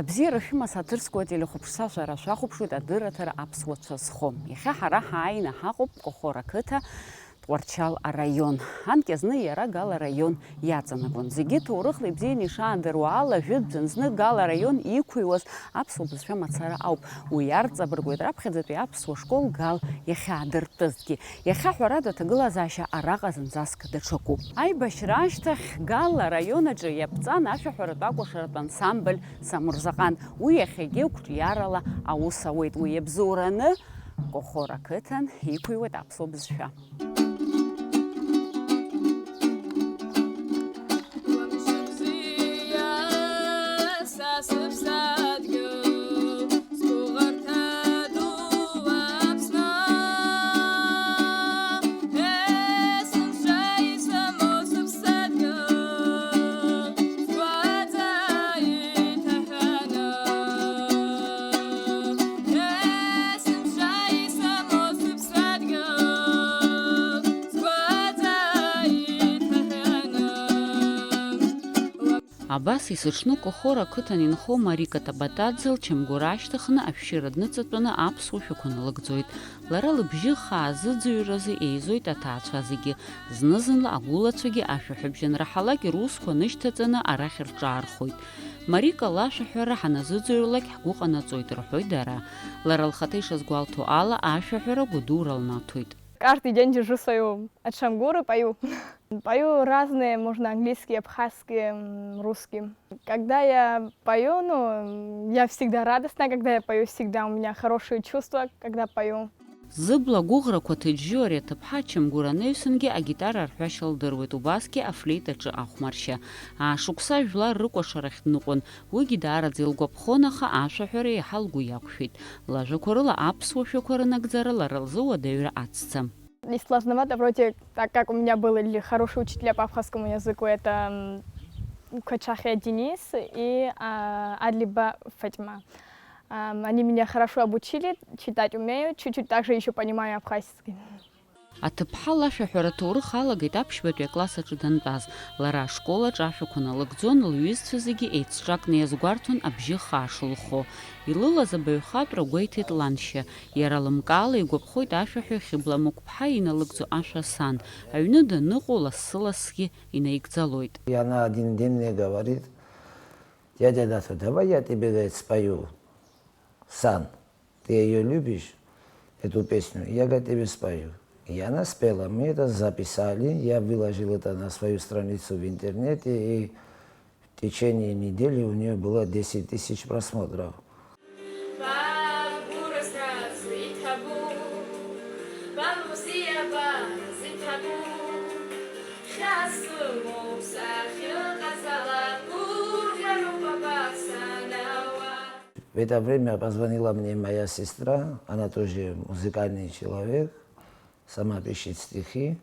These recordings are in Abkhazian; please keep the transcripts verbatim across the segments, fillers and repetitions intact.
Абзиара шәымаз ҳаҭыр зқәу ателехәаԥшцәа шәара шәахәаԥшуеит адырраҭара аԥсуа цәа зхо. Иахьа ҳара ҳааины ҳаҟоуп Кохор ақыҭа, Тҟәарчал араион. Анкьа зны иара Гал араион иаҵанакуан. Зегьы ҭоурыхла ибзианы ишаадыруа ала, жәытәӡан зны Гал араион иқәыҩуаз аԥсуа бызшәа мацара ауп. Уи иарҵабыргуеит раԥхьаӡатәи аԥсуа школ Гал иахьаадыртызгьы. Иахьа, ҳәарада, аҭагылазаашьа араҟа зынӡаск даҽакуп. Аибашьра ашьҭахь Гал араион аҿы иаԥҵан ашәаҳәаратә акәашаратә ансамбль Самырзаҟан. Уи иахьагьы қәҿиарала аус ауеит. Уи иабзоураны Кохор ақыҭан иқәыҩуеит аԥсуа бызшәа. Абас есыҽны Кохор ақыҭан инхо Марика Табатаӡе лчамгәыр аашьҭыхны ашәшьыра дныҵатәаны аԥсуа шәақәа налыгӡоит. Лара лыбжьы хаа зыӡырҩразы еизоит аҭаацәа зегьы. Зны-зынла агәылацәагьы ашәаҳәабжьы анраҳалак русқәа нышьҭаҵаны арахь рҿаархоит. Марика лашәаҳәара ҳаназыӡырҩлак ҳгәы ҟанаҵоит, рҳәоит дара. Лара лхаҭа ишазгәалҭо ала, ашәаҳәара гәадура лнаҭоит. Каждый день держу свою ачамгуру, пою. Пою разные, можно английский, абхазский, м, русский. Когда я пою, ну, я всегда радостна, когда я пою, всегда у меня хорошие чувства, когда пою. Зыбла гәыӷрақәа ҭыџьџьу ари аҭыԥҳа ачамгәыр анаҩсангьы агитара арҳәашьа лдыруеит, убасгьы афлеит аҿы ахәмаршьа. Аашықәса жәлар рыкәашарахь дныҟәон, уигьы даараӡа илгәаԥхон, аха ашәаҳәара иаҳа лгәы иақәшәеит. Лажәақәа рыла аԥсуа шәақәа рынагӡара лара лзы уадаҩра ацҵам. Не сложновато, вроде так как у меня были хорошие учителя по абхазскому языку, это, м, Кочахия Денис и, а, Адлиба Фатима. Ам, они меня хорошо обучили, читать умею, чуть-чуть также ещё понимаю абхазский. Аҭыԥҳа лашәаҳәара аҭоурых алагеит аԥшьбатәи акласс аҿы дантәаз. Лара ашкол аҿы ашәақәа налыгӡон, лҩызцәа зегьы еицҿакны иазгәарҭон абжьы хаа шылхо. Илылаз абаҩхатәра гәеиҭеит ланшьа. Иара лымкаала игәаԥхоит ашәаҳәаҩ Хьыбла Мықәԥҳа иналыгӡо ашәа сан. Аҩны даныҟоу лассы-лассгьы инаигӡалоит. И она один день мне говорит: «Дядя Дато, давай я тебе, говорит, спою, сан. Ты её любишь, эту песню? Я, говорит, тебе спою». И она спела. Мы это записали, я выложил это на свою страницу в интернете, и в течение недели у неё было десять тысяч просмотров. В это время позвонила мне моя сестра, она тоже музыкальный человек, сама пишет стихи,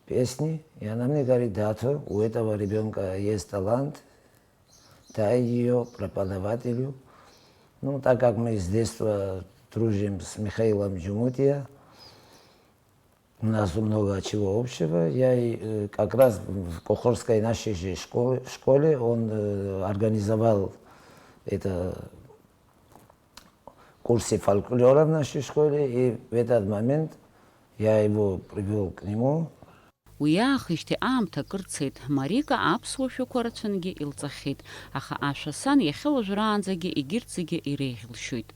песни. И она мне говорит: «Дато, у этого ребёнка есть талант, дай её преподавателю». Ну, так как мы с детства дружим с Михаилом Джумутия, у нас много чего общего. Я и, э, как раз в Кохорской нашей же школе, школе он, э, организовал это курсы фольклора в нашей школе, и в этот момент я его привёл к нему. Уи аахижьҭеи аамҭа акыр цеит, Марика аԥсуа шәақәа рацәангьы илҵахьеит, аха ашәа сан иахьа уажәраанӡагьы егьырҭ зегьы иреиӷьылшьоит.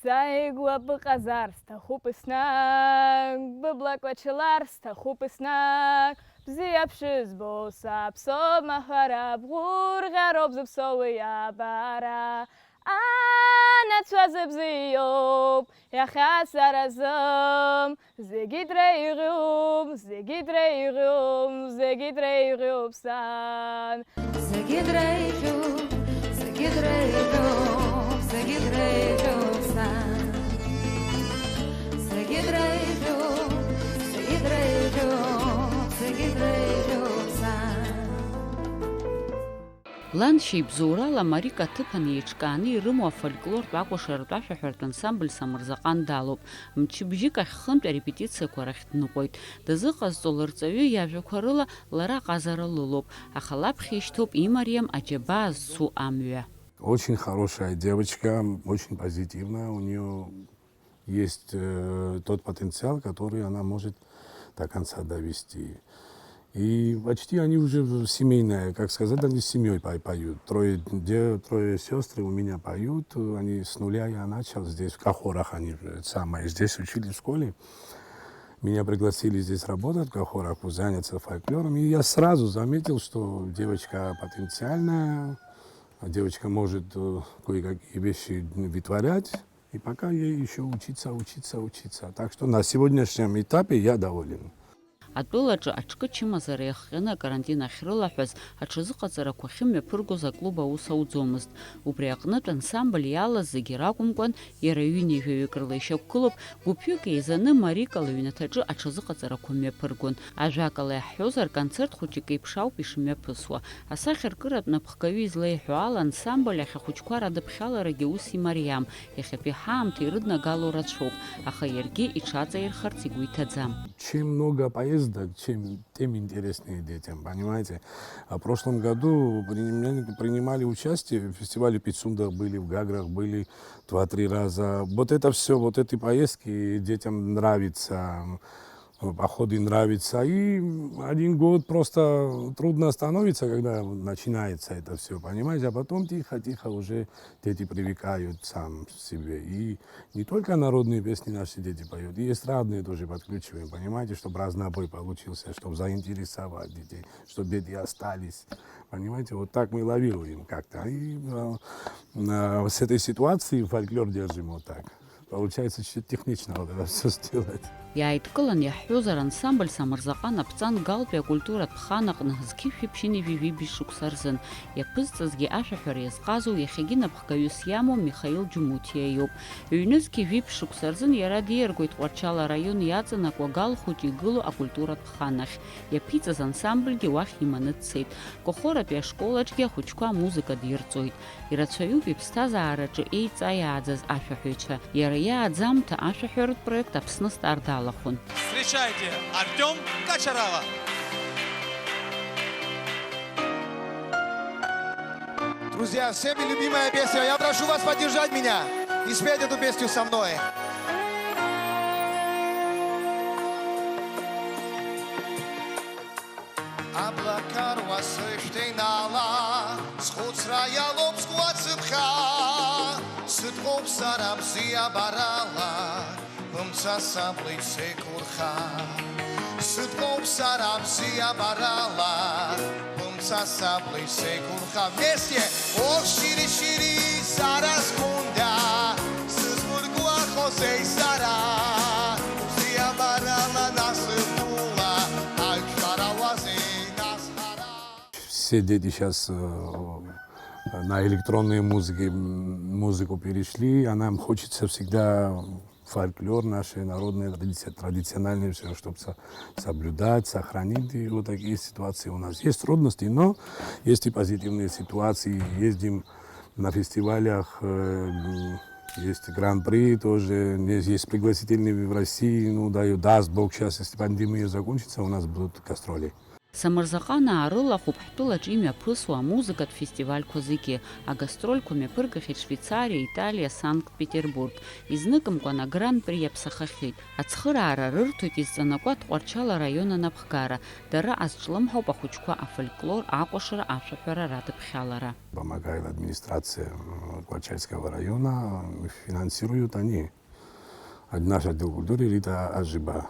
Сааигәа быҟазар сҭахуп еснагь, быблақәа чылар сҭахуп еснагь, бзиа бшызбо саԥсоуп, маҳәара бгәырӷьароуп зыԥсоу уи абара. Анацәа зыбзиоуп иахьа сара сзы, зегьы дреиӷьуп, зегьы дреиӷьуп, зегьы дреиӷьуп сан. Зегьы дреиӷьуп, зегьы дреиӷьуп, зегьы дреиӷьуп сан. Зегьы дреиӷьуп, зегьы дреиӷьуп, зегьы дреиӷьуп сан. Ланшьа ибзоурала Марика аҭыԥан еиҿкааны ирымоу афольклортә акәашаратә ашәаҳәаратә ансамбль Самырзаҟан далоуп. Мчыбжьык ахь хынтә арепетициақәа рахь дныҟәоит. Дазыҟазҵо лырҵаҩы иажәақәа рыла лара аҟазара лылоуп, аха лаԥхьа ишьҭоуп имариам аџьабаа зцу амҩа. Очень хорошая девочка, очень позитивная, у нее есть э, тот потенциал, который она может до конца довести. И почти они уже в- семейная, как сказать, они с семьей по- поют. Трое, де- трое сестры у меня поют, они с нуля я начал здесь, в Кахорах они же самое, здесь учили в школе. Меня пригласили здесь работать, в Кахорах, заняться фольклором. И я сразу заметил, что девочка потенциальная, девочка может э, кое-какие вещи вытворять. И пока ей еще учиться, учиться, учиться. Так что на сегодняшнем этапе я доволен. Атәылаҿы аҽкы чымазара иахҟьаны акарантин ахьрылаҳәаз аҽазыҟаҵарақәа ахьымҩаԥыргоз аклуб аус ауӡомызт. Убри аҟнытә ансамбль иалаз зегьы ракәымкәан, иара ҩынҩажәаҩык рыла ишьақәгылоуп, гәыԥҩык еизаны Марика лыҩнаҭаҿы аҽазыҟаҵарақәа мҩаԥыргон. Ажәакала иаҳҳәозар, концерт хәыҷык еиԥш ауп ишымҩаԥысуа. Асахьаркыратә напхгаҩы излеиҳәо ала, ансамбль ахь ахәыҷқәа радыԥхьаларагьы ус имариам, иахьатәи ҳаамҭа ирыднагало рацәоуп, аха иаргьы иҽаҵаирхарц игәы иҭаӡам. Чем много поездок, чем, тем интереснее детям, понимаете? А в прошлом году принимали, принимали участие в фестивале Пицунда, были в Гаграх, были два-три раза. Вот это все, вот эти поездки детям нравится. Походы нравится. И один год просто трудно становится, когда начинается это все, понимаете? А потом тихо-тихо уже дети привыкают сам себе. И не только народные песни наши дети поют, и эстрадные тоже подключиваем, понимаете, чтобы разнобой получился, чтобы заинтересовать детей, чтобы дети остались. Понимаете, вот так мы лавируем как-то. И э, э, с этой ситуации фольклор держим вот так. Получается, чуть технично вот это все сделать. Иааидкылан иаҳҳәозар, ансамбль Самырзаҟан аԥҵан Галтәи акультуратә хан аҟны зқьышәи ԥшьынҩажәи жәибжь шықәса рзын иаԥызҵазгьы ашәаҳәара иазҟазоу иахьагьы напхгаҩыс иамоу Михаил Џьумуҭиа иоуп. Ҩнызқьи жәибжь шықәса рзын иара диаргоит Тҟәарчал араион иаҵанакуа Гал хәыҷы игылоу акультуратә хан ахь. Иаԥиҵаз ансамбльгьы уахь иманы дцеит. Кохоратәи ашкол аҿгьы ахәыҷқәа амузыка дирҵоит. Ирацәаҩуп иԥсҭазаараҿы еиҵаиааӡаз ашәаҳәаҩцәа. Иара иааӡамҭа ашәаҳәаратә проект Аԥсны Стар далахәын. Встречайте, Артём Качарава! Друзья, всеми любимая песня. Я прошу вас поддержать меня и спеть эту песню со мной. Аблақәа руа сышәҭеинала, схәыцра иалоуп сгәацыԥхьа, сыҭҟәоуп сара бзиабарала, бымца саблеит сеиқәырха. Сыҭҟәоуп сара бзиабарала, бымца саблеит сеиқәырха. Вместе! Ох, шьыри-шьыри, сара сгәында, сызмыргәаҟьозеи сара, бзиабарала насыԥула, аиқәшәарауазеи нас ҳара? Все дети сейчас э, на электронные музыки, м, музыку перешли, а нам хочется всегда фольклор, наши народные традиции, традициональные все, чтобы соблюдать, сохранить. И вот такие ситуации у нас. Есть трудности, но есть и позитивные ситуации. Ездим на фестивалях, э, м, есть гран-при тоже, есть пригласительные в России, ну, да, и даст Бог, сейчас, если пандемия закончится, у нас будут гастроли. Самырзаҟанаа рылахәуп ҳтәылаҿ имҩаԥысуа амузыкатә фестивальқәа зегьы. Агастрольқәа мҩаԥыргахьеит Швеицариа, Италиа, Санкт-Петербург. Изныкымкәан агран-при иаԥсахахьеит. Ацхыраара рырҭоит изҵанакуа Тҟәарчал араион анапхгара. Дара азҿлымҳауп ахәыҷқәа афольклор, акәашара, ашәаҳәара радыԥхьалара. Помогает администрация м, Квачальского района, м, финансируют они. Наш отдел культуры Рита Ажиба.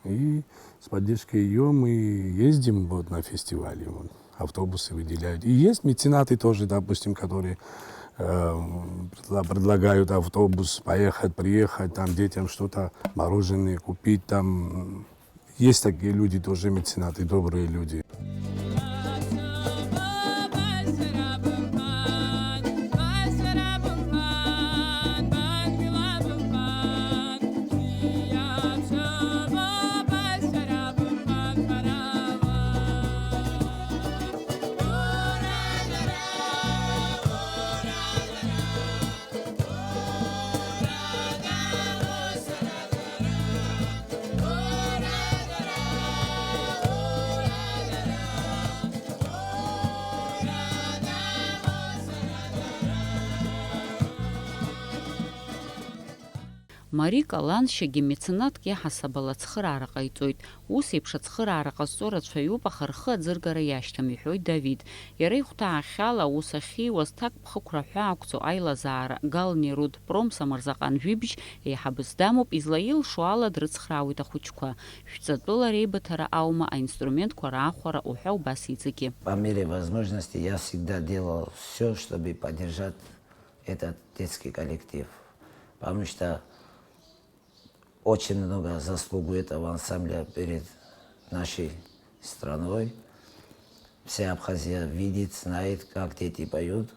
И с поддержкой ее мы ездим вот на фестивали. Вот. Автобусы выделяют. И есть меценаты тоже, допустим, которые э, предла- предлагают автобус поехать, приехать, там детям что-то, мороженое купить, там м, есть такие люди тоже, меценаты, добрые люди. Марика ланшьагьы меценатк иаҳасабала ацхыраара ҟаиҵоит. Ус еиԥш ацхыраара ҟазҵо рацәаҩуп, аха рхы аӡыргара иашьҭам, иҳәоит Давид. Иара ихәҭаахьала аус ахьиуаз, ҭакԥхықәра ҳәа ақәҵоу аилазаара, Гал Нерудпром Самырзаҟан Жәибжь еиҳабыс дамоуп, излаилшо ала дрыцхраауеит ахәыҷқәа. Шәҵатәыла реибыҭара аума, аинструментқәа раахәара уҳәа убас иҵегьы. По мере возможности я всегда делал всё, чтобы поддержать этот детский коллектив, потому что очень много заслуг у этого ансамбля перед нашей страной. Вся Абхазия видит, знает, как дети поют.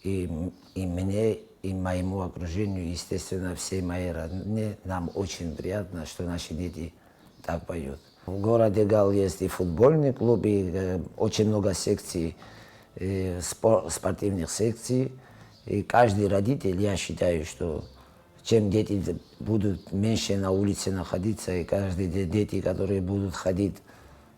И, и мне, и моему окружению, естественно, всей моей родне, нам очень приятно, что наши дети так поют. В городе Гал есть и футбольный клуб, и э, очень много секций, и спор- спортивных секций. И каждый родитель, я считаю, что чем дети будут меньше на улице находиться, и каждый де- дети, которые будут ходить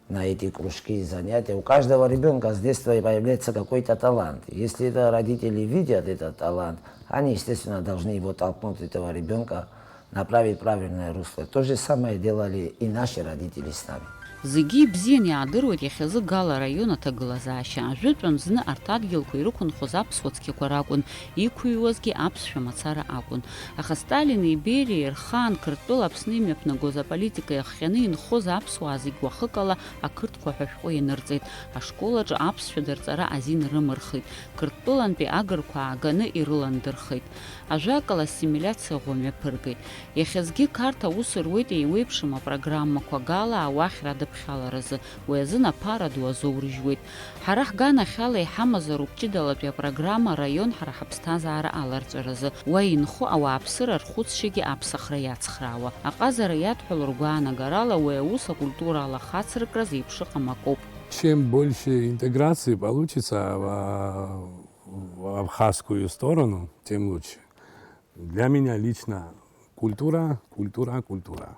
на эти кружки и занятия, у каждого ребенка с детства появляется какой-то талант. Если это родители видят этот талант, они, естественно, должны его толкнуть, этого ребенка, направить в правильное русло. То же самое делали и наши родители с нами. Зегьы ибзиан иаадыруеит иахьазы Гал араион аҭагылазаашьа. Ажәытәан зны арҭ адгьылқәа ирықәынхоз аԥсуа цқьақәа ракәын, иқәыҩуазгьы аԥсшәа мацара акәын. Аха Сталини Бериеи рхаан Қырҭтәыла Аԥсны имҩаԥнагоз аполитика иахҟьаны инхоз аԥсуаа зегь уахыкала ақырҭқәа ҳәа ашәҟәы ианырҵеит. Ашкол аҿы аԥсшәа дырҵара азин рымырхит. Қырҭтәылантәи агырқәа ааганы ирыландырхеит. Ажәакала, ассимилиациа ӷәӷәа мҩаԥыргеит. Иахьазгьы Қарҭ аус руеит еиуеиԥшым апрограммақәа Гал ауахьра адыԥхьаларазы, уи азын аԥара ду азоурыжьуеит. Ҳара ҳганахьала иҳамаз арук ҷыдалатәи апрограмма араион ҳара ҳаԥсҭазаара аларҵәаразы, уа инхо ауааԥсыра рхәыцшьагьы аԥсахра иацхраауа, аҟазара иадҳәалоу ргәаанагарала уи аус акультура алахацыркраз еиԥш ыҟам акоуп. Чем больше интеграции получится в, в абхазскую сторону, тем лучше. Для меня лично культура, культура, культура.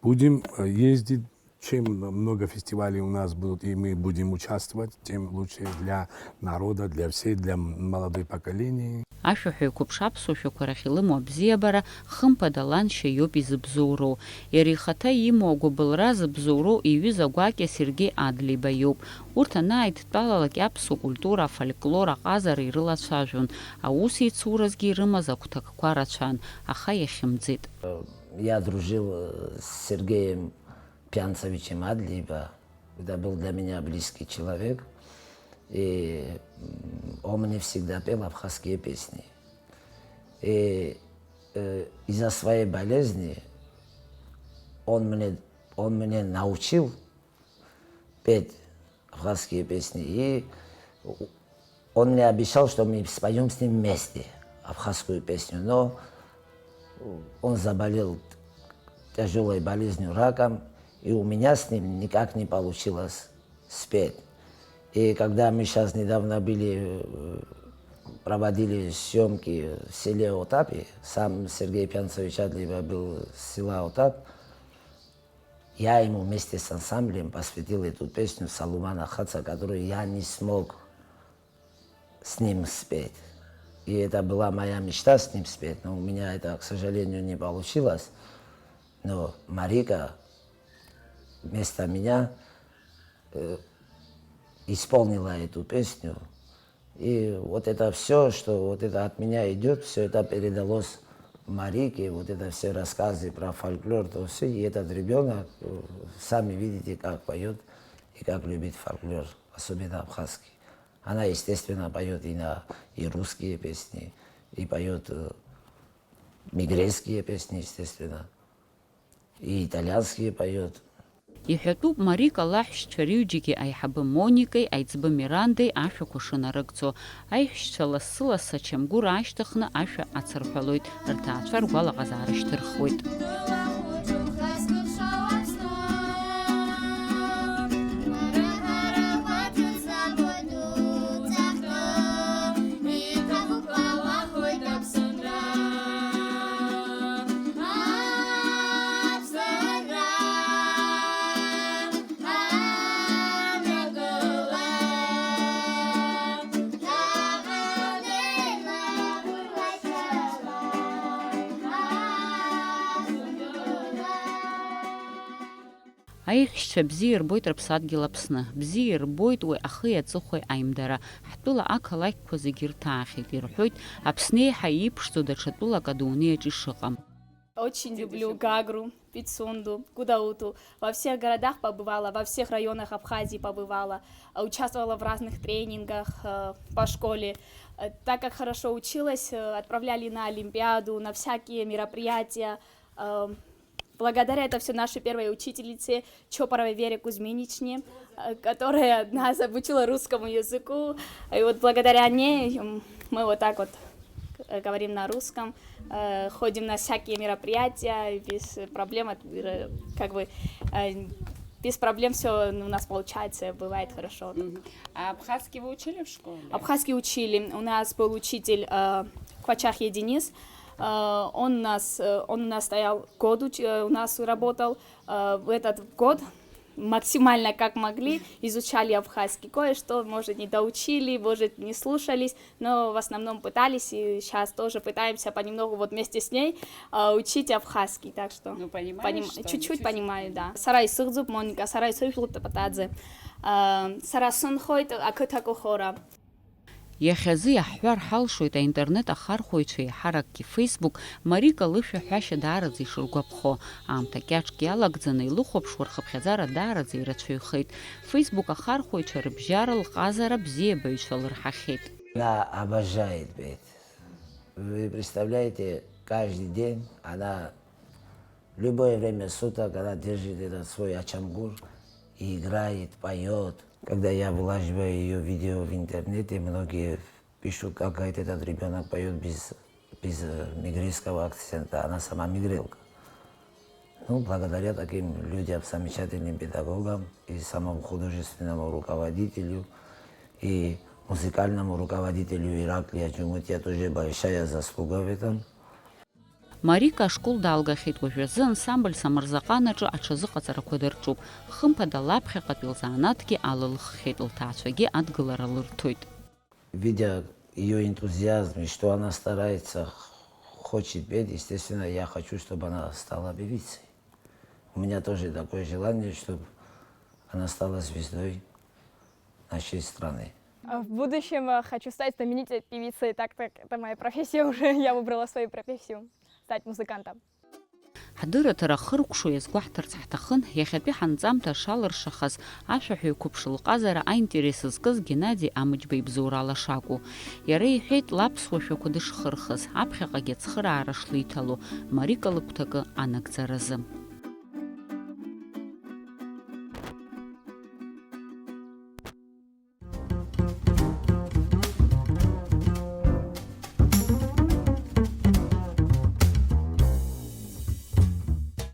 Будем э, ездить, чем много фестивалей у нас будут, и мы будем участвовать, тем лучше для народа, для всей, для молодой поколения. Ашәаҳәаҩ қәыԥш аԥсуа шәақәа рахь илымоу абзиабара, хымԥада, ланшьа иоуп изыбзоуроу. Иара ихаҭа имоу агәыбылра зыбзоуроу иҩыза гәакьа Сергеи Адлеиба иоуп. Урҭ анааидтәалалак аԥсуа культура, афольклор, аҟазара ирылацәажәон, аусеицуразгьы ирымаз агәҭакқәа рацәан, аха иахьымӡеит. Я дружил э, с Сергеем Пянцевичем Адлиба. Это был для меня близкий человек. И м, он мне всегда пел абхазские песни. И э, из-за своей болезни он мне, он мне научил петь абхазские песни. И он мне обещал, что мы споем с ним вместе абхазскую песню. Но он заболел тяжелой болезнью, раком, и у меня с ним никак не получилось спеть. И когда мы сейчас недавно были, э, проводили съемки в селе Отапи, сам Сергей Пянцевич Адлиба был с села Отап, я ему вместе с ансамблем посвятил эту песню Салумана Хаца, которую я не смог с ним спеть. И это была моя мечта с ним спеть, но у меня это, к сожалению, не получилось. Но Марика вместо меня э, исполнила эту песню. И вот это все, что вот это от меня идет, все это передалось Марике, вот это все рассказы про фольклор, то все, и этот ребенок, э, сами видите, как поет и как любит фольклор, особенно абхазский. Она, естественно, поет и на и русские песни, и поет э, мигрейские песни, естественно, и итальянские поет. Иҳәатәуп, Марика лаҳәшьцәа рыҩџьагьы аиҳабы Моникеи аиҵбы Мирандеи ашәақәа шынарыгӡо. Аиҳәшьцәа лассы-лассы ачамгәыр аашьҭыхны ашәа ацырҳәалоит, рҭаацәа ргәалаҟазаара шьҭырхуеит. Аиҳәшьцәа бзиа ирбоит рыԥсадгьыл Аԥсны, бзиа ирбоит уи ахи аҵыхәеи аимдара. Ҳтәыла ақалақьқәа зегьы ирҭаахьеит, ирҳәоит, Аԥсны еиҳа иԥшӡоу даҽа тәылак адунеиаҿ ишыҟам. Очень люблю Гагру, Пицунду, Гудауту. Во всех городах побывала, во всех районах Абхазии побывала. Участвовала в разных тренингах э, по школе. Э, Так как хорошо училась, э, отправляли на Олимпиаду, на всякие мероприятия. Э, Благодаря это все нашей первой учительнице Чопоровой Вере Кузьминичне, э, которая нас обучила русскому языку. И вот благодаря ней м, мы вот так вот э, говорим на русском, э, ходим на всякие мероприятия, и без проблем, от- р- как бы, э, без проблем все у нас получается, бывает хорошо. Мгм. А абхазский вы учили в школе? Абхазский учили. У нас был учитель э, Квачах Единис. Э, он, нас, э, он у нас стоял год, уч- э, у нас работал. Э, в этот год максимально как могли изучали абхазский. Кое-что, может, не доучили, может, не слушались, но в основном пытались, и сейчас тоже пытаемся понемногу вот вместе с ней э, учить абхазский. Так что Ну, понимаешь, поним- что ли? чуть-чуть понимаю, да. Сара исыхьӡуп Моника, сара исыжәлоуп Тапатаӡе. Э, Сара сынхоит ақыҭа Кохора. Иахьазы иаҳҳәар ҳалшоит аинтернет ахархәаҩцәа еиҳаракгьы Facebook Марика лышәаҳәашьа даараӡа ишыргәаԥхо. Аамҭа кьаҿк иалагӡаны илыхәаԥшуа рхыԥхьаӡара даараӡа ирацәаҩхеит. Facebook ахархәаҩцәа рыбжьара лҟазара бзиабаҩцәа лырҳахьеит. Она обожает петь. Вы представляете, каждый день она, в любое время суток она держит этот свой ачамгур и играет, поет. Когда я вылаживаю ее видео в интернете, многие пишут, как говорит, этот ребенок поет без, без э, мигрельского акцента. Она сама мигрелка. Ну, благодаря таким людям, замечательным педагогам и самому художественному руководителю, и музыкальному руководителю Ираклия Джумутия тоже большая заслуга в этом. Марика ашкол далгахьеит, уажәазы ансамбль Самырзаҟан аҿы аҽазыҟаҵарақәа дырҿуп. Хымԥада лаԥхьаҟатәи лзанааҭгьы алылххьеит, лҭаацәагьы адгылара лырҭоит. Видя ее энтузиазм и что она старается, хочет петь, естественно, я хочу, чтобы она стала певицей. У меня тоже такое желание, чтобы она стала звездой нашей страны. А В будущем э, хочу стать знаменитой певицей, так как это моя профессия уже, я выбрала свою профессию, стать музыкантом. Ҳдырраҭара ахыркәшо иазгәаҳҭарц ҳҭахын, иахьатәи ҳанҵамҭа шалыршахаз, ашәаҳәаҩ қәыԥш лҟазара аинтерес зкыз Геннади Амыџьба ибзоурала шакәу. Иара иҳәеит лаԥсуа шәақәа дышхырхыз, аԥхьаҟагьы ацхыраара шлиҭало, Марика лыгәҭакы анагӡаразы.